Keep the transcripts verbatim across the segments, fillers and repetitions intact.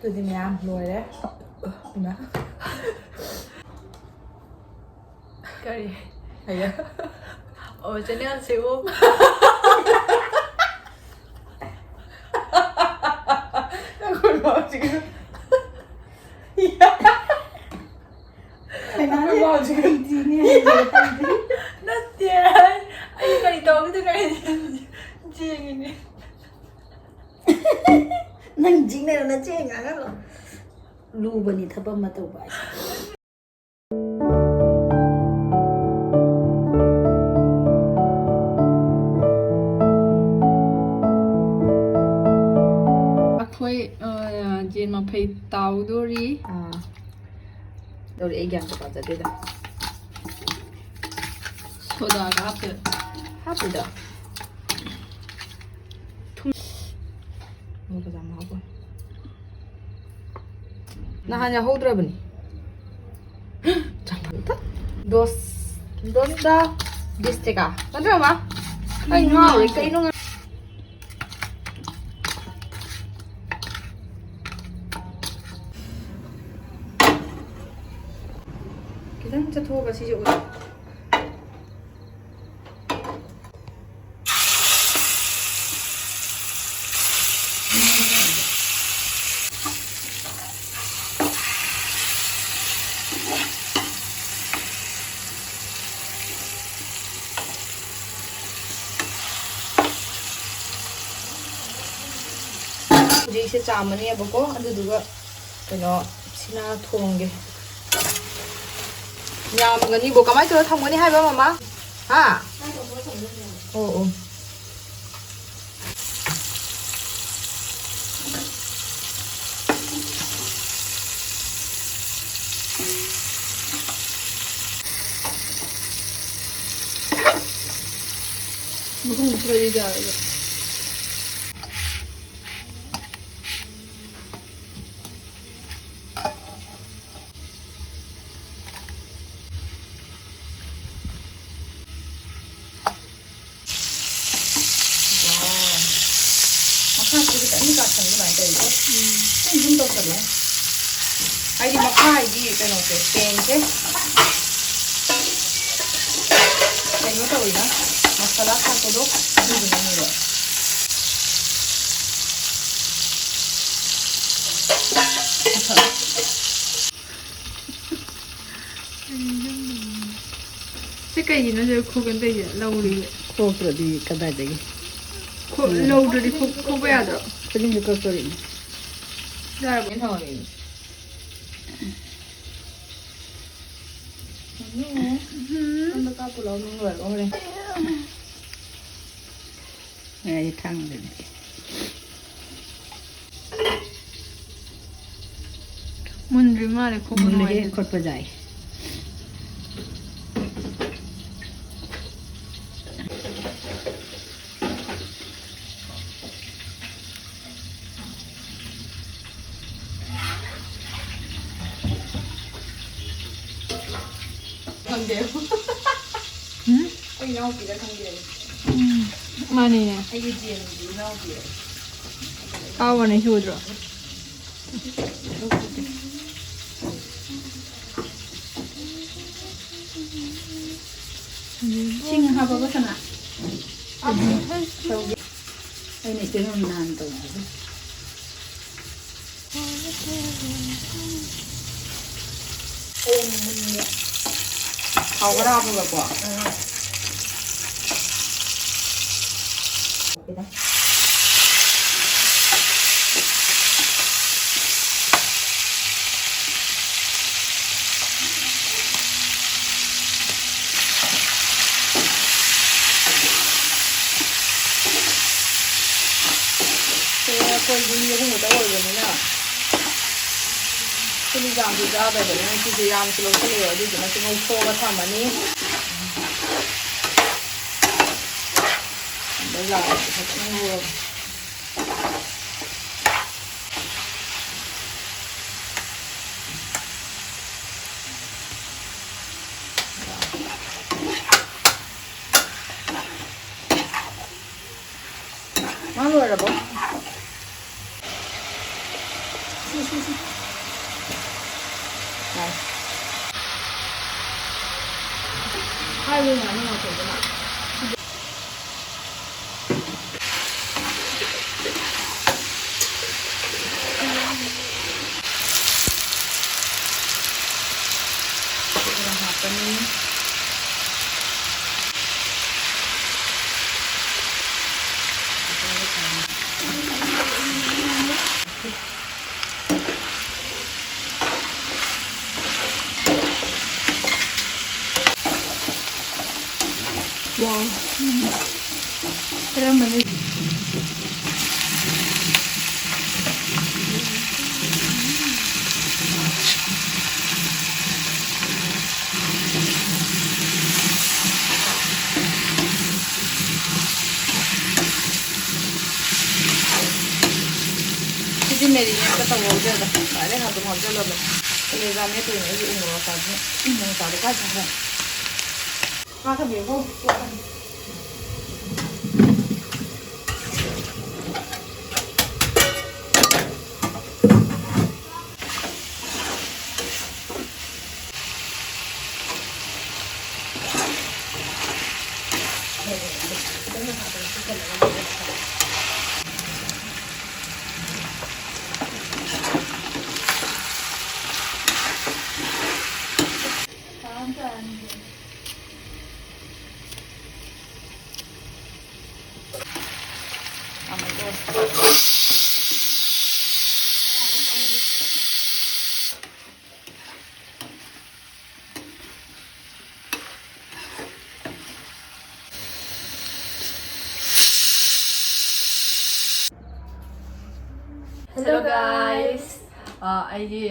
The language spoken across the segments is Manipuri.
ꯑꯗꯨꯗꯤ ꯃꯌꯥꯝ ꯂꯣꯏꯔꯦ꯫ ꯏꯃꯥ꯫ ꯀꯔꯤ? ꯑꯌꯥ꯫ ꯑꯣ, ꯆꯦꯅꯦꯜꯁꯤꯕꯨ꯫ ꯑꯩꯈꯣꯏ ꯃꯥꯁꯤꯒ꯫ ꯑꯩꯈꯣꯏ ꯃꯥꯁꯤꯒ꯫ ꯅꯠꯇꯦ, ꯑꯩ ꯀꯔꯤ ꯇꯧꯈꯤꯗꯣꯏꯅꯣ? ꯑꯩ ꯆꯦꯡꯉꯤꯅꯦ꯫ ꯅꯪ ꯖꯤꯡꯅꯔ ꯅꯆꯦ ꯉꯥꯡꯍꯜꯂꯣ꯫ ꯂꯨꯕꯅꯤ ꯊꯕꯛ ꯑꯃ ꯇꯧꯕ ꯍꯥꯏꯁꯦ꯫ ꯑꯩꯈꯣꯏ, ꯑ, ꯌꯦꯟ ꯃꯐꯩ ꯇꯥꯎꯗꯣꯔꯤ꯫ ꯑꯥ꯫ ꯇꯧꯔꯛꯑꯦ, ꯒ꯭ꯌꯥꯟ ꯇꯥꯖꯗꯦꯗ꯫ ꯁꯣꯗꯥꯒ ꯍꯥꯞꯇꯦ꯫ ꯍꯥꯞꯄꯤꯗ꯫ ꯊꯨꯝ꯫ ꯃꯣꯔꯣꯛ ꯀꯖꯥ ꯑꯃ ꯍꯥꯞꯄꯣ꯫ ꯅꯍꯥꯟ ꯌꯥꯍꯧꯗ꯭ꯔꯕꯅꯤ꯫ ꯆꯪꯉꯛꯇ꯫ ꯗꯣꯁ-, ꯗꯣꯁꯇ ꯕꯤꯁ ꯇꯦꯀꯥ꯫ ꯅꯠꯇ꯭ꯔ, ꯃꯥ? ꯑꯩ ꯉꯥꯎꯔꯦ꯫ ꯀꯩꯅꯣ ꯉꯥ-, ꯈꯤꯇꯪ ꯆꯠꯊꯣꯛꯑꯒ ꯁꯤꯁꯦ ꯎꯠꯂꯨ꯫ ꯍꯧꯖꯤꯛꯁꯦ ꯆꯥꯝꯃꯅꯦꯕꯀꯣ, ꯑꯗꯨꯗꯨꯒ ꯀꯩꯅꯣ ꯁꯤꯅ ꯊꯣꯡꯒꯦ꯫ ꯌꯥꯝꯒꯅꯤꯕꯣ꯫ ꯀꯃꯥꯏꯅ ꯇꯧꯔ ꯊꯝꯒꯅꯤ ꯍꯥꯏꯕ, ꯃꯃꯥ? ꯍꯥ? ꯑꯣ, ꯑꯣ꯫ ꯃꯈꯨꯝ ꯈꯔꯗꯤ ꯌꯥꯔꯣꯏꯗ꯫ ꯋꯥꯎ꯫ ꯁꯥꯁꯦ ꯈꯤꯇꯪꯗꯤ ꯀꯥꯁꯟꯕ ꯑꯗꯨꯃꯥꯏꯅ ꯇꯧꯋꯤꯀꯣ꯫ ꯎꯝ꯫ ꯑꯩ ꯑꯗꯨꯝ ꯇꯧꯁꯜꯂꯣ꯫ ꯍꯥꯏꯗꯤ ꯃꯈꯥꯒꯤ ꯀꯩꯅꯣꯁꯦ, ꯄꯦꯟꯁꯦ ꯀꯩꯅꯣ ꯇꯧꯋꯤꯅ, ꯃꯁꯥꯂꯥ ꯊꯥꯛꯄꯗꯣ ꯑꯗꯨꯗꯨꯅꯅꯦꯕ꯫ ꯁꯤ ꯀꯩꯒꯤꯅꯣ ꯁꯤꯗ ꯈꯣꯛꯀꯅ ꯇꯧꯔꯤꯁꯦ? ꯂꯧꯔꯤꯁꯦ? ꯈꯣꯛꯇ꯭ꯔꯗꯤ ꯀꯗꯥꯏꯗꯒꯤ? ꯈꯣ-, ꯂꯧꯗ꯭ꯔꯗꯤ ꯈꯣꯛ-, ꯈꯣꯛꯄ ꯌꯥꯗ꯭ꯔꯣ? ꯈꯨꯖꯤꯟꯗꯣ ꯀꯛꯇꯣꯔꯤꯅꯦ꯫ ꯌꯥꯔꯕꯣ? ꯑꯩꯅ ꯊꯝꯃꯒꯦ꯫ ꯎꯝ꯫ ꯁꯣꯝꯗ ꯀꯥꯞꯄꯨ ꯂꯥꯎ, ꯅꯪ ꯂꯣꯏꯔꯒ ꯍꯣꯔꯦꯟ꯫ ꯑꯩ ꯊꯥꯡꯗꯗꯤ꯫ ꯃꯨꯟꯗ꯭ꯔꯤ ꯃꯥꯜꯂꯦ, ꯈꯣꯛꯄ ꯃꯨꯜꯂꯦꯍꯦ, ꯅꯨꯡꯉꯥꯏꯇꯦ꯫ ꯈꯣꯠꯄ ꯌꯥꯏ꯫ ꯈꯪꯗꯦ꯫ ꯎꯝ? ꯑꯩꯈꯣꯏ ꯏꯅꯥꯎꯄꯤꯗ ꯈꯪꯗꯦ꯫ ꯎꯝ, ꯃꯥꯅꯤꯅꯦ꯫ ꯑꯩꯒꯤ ꯖꯦꯟꯒꯤ ꯏꯅꯥꯎꯄꯤ꯫ ꯄꯥꯎꯒꯅꯦ ꯁꯨꯗ꯭ꯔꯣ? ꯁꯤꯡ ꯍꯥꯞꯄꯕ ꯁꯅꯥ? ꯇꯧꯒꯦ꯫ ꯑꯩꯅ ꯏꯆꯦ ꯅꯍꯥꯟ ꯇꯧꯕꯗꯣ꯫ ꯊꯥꯎ ꯈꯔ ꯍꯥꯞꯄꯒꯀꯣ꯫ ꯁꯦ ꯑꯩꯈꯣꯏꯗꯤ ꯃꯤ ꯑꯍꯨꯝ ꯈꯛꯇ ꯑꯣꯏꯕꯅꯤꯅ ꯁꯤꯅꯤ ꯌꯥꯝꯁꯨ ꯆꯥꯗꯕꯅꯤꯅ ꯁꯤꯁꯦ ꯌꯥꯝꯁꯨ ꯂꯧꯁꯤꯜꯂꯛꯑꯦ, ꯑꯗꯨꯗꯨꯅ ꯁꯤ ꯉꯧꯊꯣꯛꯑꯒ ꯊꯝꯃꯅꯤ꯫ ꯑꯗꯩ ꯂꯥꯛꯑꯒ ꯐꯖꯅ ꯉꯧꯔꯒ꯫ ꯃꯥ ꯂꯣꯏꯔꯕꯣ? ꯍꯥꯏꯕ ꯌꯥꯅꯤ ꯉꯥꯛꯇꯧꯗꯅ꯫ ꯈꯔ ꯍꯥꯞꯄꯅꯤ꯫ ꯋꯥꯎ꯫ ꯀꯔꯝꯕꯅ? ꯁꯤꯗꯤ ꯃꯦꯔꯤꯅꯦꯠꯀ ꯇꯧꯍꯧꯗꯦꯗ꯫ ꯗꯥꯏꯔꯦꯛ ꯑꯗꯨꯝ ꯍꯥꯞꯆꯜꯂꯕ꯫ ꯀꯂꯦꯖꯥ ꯃꯦꯠꯇꯣꯏꯅꯦ ꯑꯩꯒꯤ ꯎ ꯃꯣꯔꯣꯛ ꯀꯥꯕꯤ꯫ ꯎ ꯃꯣꯔꯣꯛ ꯀꯥꯕꯤ ꯀꯥꯏ ꯆꯠꯈ꯭ꯔꯦ? ꯉꯥ ꯊꯝꯕꯤꯌꯨꯀꯣ꯫ Hello guys. ꯑ, ꯑꯩꯒꯤ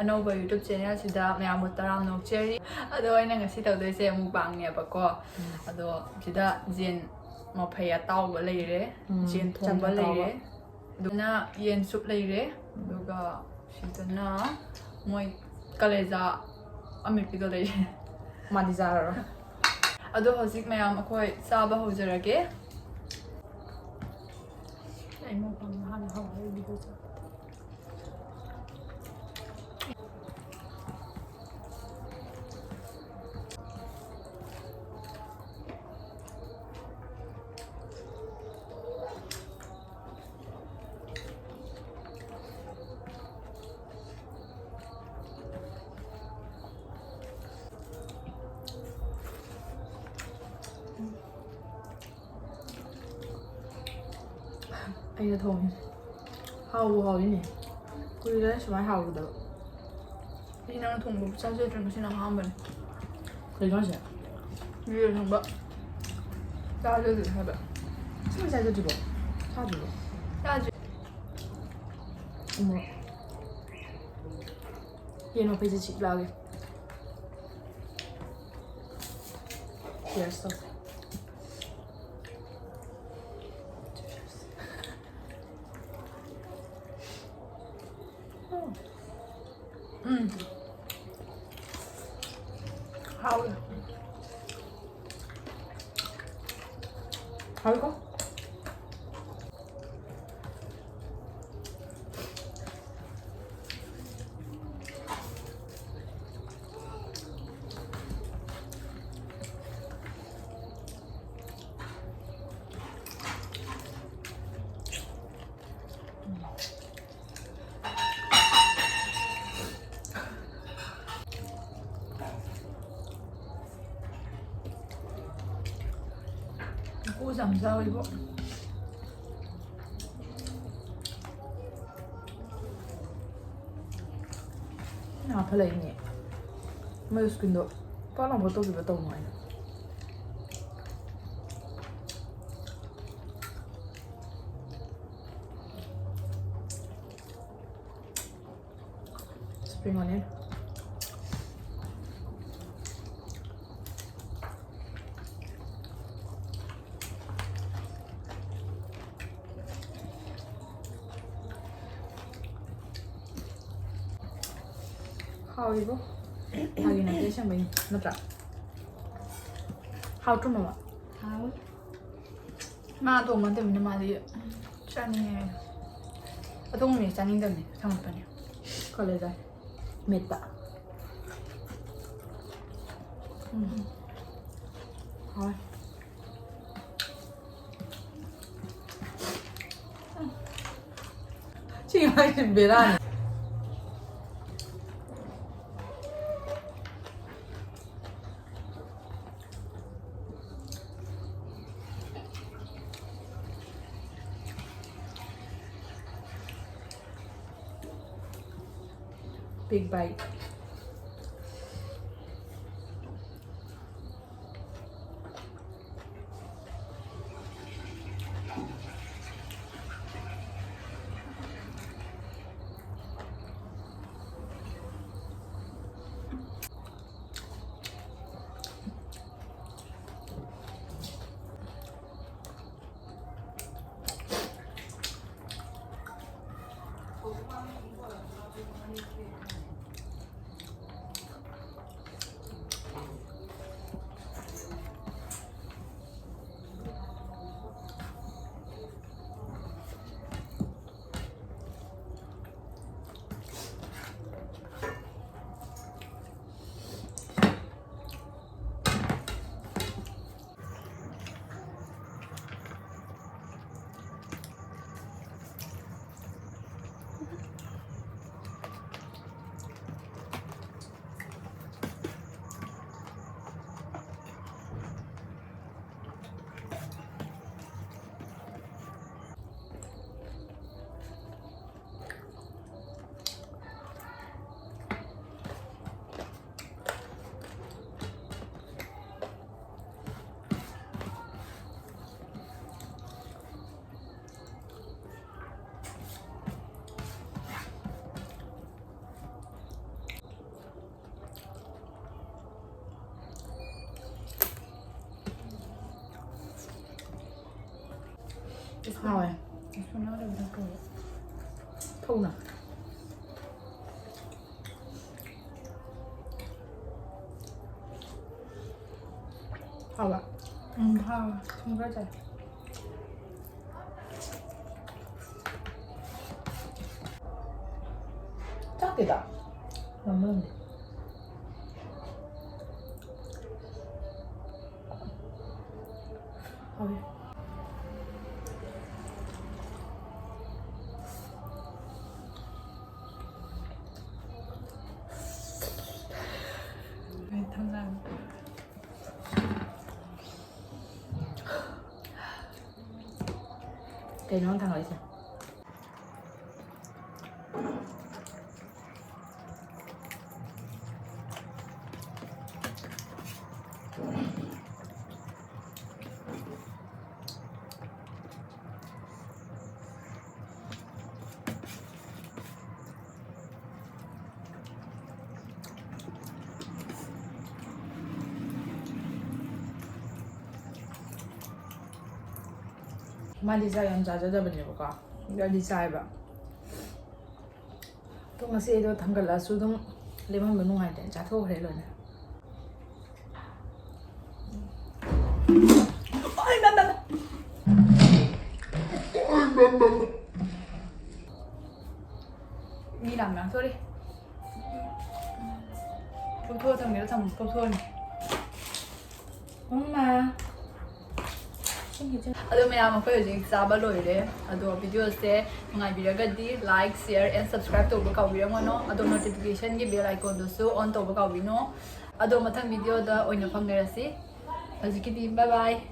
ꯑꯅꯧꯕ YouTube channel ꯁꯤꯗ ꯃꯌꯥꯝꯕꯨ ꯇꯔꯥꯝꯅ ꯑꯣꯛꯆꯔꯤ꯫ ꯑꯗꯣ ꯑꯩꯅ ꯉꯁꯤ ꯇꯧꯗꯣꯏꯁꯦ mukbang ꯅꯦꯕꯀꯣ꯫ ꯑꯗꯣ ꯁꯤꯗ ꯌꯦꯟ ꯃꯐꯩ ꯑꯇꯥꯎꯕ ꯂꯩꯔꯦ, ꯎꯝ, ꯌꯦꯟ ꯊꯣꯡꯕ ꯆꯝꯅ ꯇꯥꯎꯕ꯫ ꯂꯩꯔꯦ, ꯑꯗꯨꯅ ꯌꯦꯟ ꯁꯨꯞ ꯂꯩꯔꯦ, ꯑꯗꯨꯒ ꯁꯤꯗꯅ ꯃꯣꯏ ꯀꯂꯦꯖꯥ ꯑꯃꯦꯠꯄꯤꯗꯣ ꯂꯩꯔꯦ꯫ ꯃꯥꯗꯤ ꯆꯥꯔꯔꯣꯏ꯫ ꯑꯗꯣ ꯍꯧꯖꯤꯛ ꯃꯌꯥꯝ ꯑꯩꯈꯣꯏ ꯆꯥꯕ ꯍꯧꯖꯔꯒꯦ꯫ ꯑꯩ mukbang ꯍꯥꯟꯅ ꯍꯧꯔꯦ video ꯆꯥꯕ꯫ ꯑꯩꯅ ꯊꯣꯡꯉꯤꯁꯦ꯫ ꯍꯥꯎꯕꯨ ꯍꯥꯎꯏꯅꯦ꯫ ꯀꯨꯏꯔꯦ ꯁꯨꯃꯥꯏꯅ ꯍꯥꯎꯒꯗꯕ꯫ ꯑꯩ ꯅꯪꯅ ꯊꯣꯡꯕ ꯆꯥꯖꯗ꯭ꯔꯤ, ꯉꯁꯤꯅ ꯑꯍꯥꯟꯕꯅꯦ꯫ ꯀꯩꯅꯣ ꯍꯥꯏꯁꯦ? ꯌꯦꯟ ꯊꯣꯡꯕ ꯆꯥꯖꯗ꯭ꯔꯤ ꯍꯥꯏꯕ꯫ ꯑꯁꯦꯡꯕ ꯆꯥꯖꯗ꯭ꯔꯤꯕꯣ? ꯆꯥꯗ꯭ꯔꯤꯕꯣ? ꯆꯥꯗ꯭ꯔꯤ꯫ ꯎꯃꯣꯔꯣꯛ꯫ ꯌꯦꯟ ꯃꯐꯩꯁꯦ ꯁꯤꯛ ꯂꯥꯎꯒꯦ꯫ Cheers ꯇꯧꯁꯦ꯫ ꯎꯝ꯫ ꯍꯥꯎꯋꯦ꯫ ꯍꯥꯎꯋꯤꯀꯣ? ꯀꯣ ꯌꯥꯝ ꯆꯥꯎꯋꯤꯕꯣ꯫ ꯉꯥ ꯐꯠꯂꯛꯏꯅꯦ꯫ ꯃꯣꯏ ꯁ꯭ꯀꯤꯟꯗꯣ ꯄꯥꯛ ꯂꯥꯎꯕ ꯇꯧꯈꯤꯕ ꯇꯧꯅꯨ ꯍꯥꯏꯅ꯫ Spring onion꯫ ꯍꯥꯎꯋꯤꯕꯣ꯫ ꯐꯥꯒꯤ ꯅꯠꯇꯦ, ꯑꯁꯦꯡꯕꯩꯅꯤ꯫ ꯅꯠꯇ꯭ꯔꯥ? ꯍꯥꯎꯇ꯭ꯔꯣ, ꯃꯃꯥ? ꯍꯥꯎꯋꯤ꯫ ꯃꯥ ꯊꯣꯡꯕ ꯅꯠꯇꯕꯅꯤꯅ ꯃꯥꯗꯤ ꯆꯥꯅꯤꯡꯉꯦ꯫ ꯑꯊꯣꯡꯕ ꯃꯤ ꯆꯥꯅꯤꯡꯗꯕꯅꯤ, ꯊꯝꯃꯛꯄꯅꯦ꯫ ꯀꯣꯂꯦꯖꯇ ꯃꯦꯠꯄ꯫ ꯎꯝ꯫ ꯍꯥꯎꯋꯦ꯫ ꯁꯤ ꯍꯥꯏꯁꯤ ꯕꯦꯔꯥꯅꯤ꯫ Big bite. ꯍꯥꯎꯋꯦ꯫ ꯊꯧꯅ꯫ ꯍꯥꯎꯕ? ꯎꯝ, ꯍꯥꯎꯋꯦ꯫ ꯊꯨꯝ ꯈꯔ ꯆꯥꯏ꯫ ꯆꯥꯛꯇꯦꯗ꯫ ꯌꯥꯝ ꯃꯅꯨꯡꯗꯤ꯫ ꯍꯥꯎꯋꯦ꯫ ꯑꯩ ꯊꯝꯅꯥ꯫ ꯀꯩꯅꯣ ꯅꯪ ꯊꯥꯡꯒꯠꯂꯤꯁꯦ? ꯃꯥꯗꯤ ꯆꯥꯛ ꯌꯥꯝ ꯆꯥꯖꯗꯕꯅꯦꯕꯀꯣ, ꯑꯗꯨꯗꯤ ꯆꯥꯏꯕ꯫ ꯑꯗꯣ ꯉꯁꯤ ꯑꯩꯗꯣ ꯊꯥꯡꯒꯠꯂꯛꯑꯁꯨ ꯑꯗꯨꯝ ꯂꯦꯝꯍꯟꯕ ꯅꯨꯡꯉꯥꯏꯇꯦꯅ ꯆꯥꯊꯣꯛꯈ꯭ꯔꯦ ꯂꯣꯏꯅ꯫ ꯃꯤ ꯂꯥꯛꯅ ꯁꯣꯔꯤ꯫ ꯀꯣꯛꯊꯣꯛꯑ ꯊꯝꯒꯦꯔꯥ ꯊꯝꯃꯣ, ꯀꯣꯛꯊꯣꯛꯑꯅꯤ꯫ ꯃꯃꯥ꯫ ꯑꯗꯣ ꯃꯌꯥꯝ, ꯑꯩꯈꯣꯏ ꯍꯧꯖꯤꯛ ꯆꯥꯕ ꯂꯣꯏꯔꯦ꯫ ꯑꯗꯣ video say ꯅꯨꯡꯉꯥꯏꯕꯤꯔꯒꯗꯤ like, share and subscribe ꯇꯧꯕ ꯀꯥꯎꯕꯤꯔꯝꯒꯅꯣ꯫ ꯑꯗꯣ notification ꯒꯤ bell icon ꯗꯨꯁꯨ on ꯇꯧꯕ ꯀꯥꯎꯕꯤꯅꯣ꯫ ꯑꯗꯣ ꯃꯊꯪ video ꯗ ꯑꯣꯏꯅ ꯐꯪꯅꯔꯁꯤ꯫ ꯍꯧꯖꯤꯛꯀꯤꯗꯤ bye bye꯫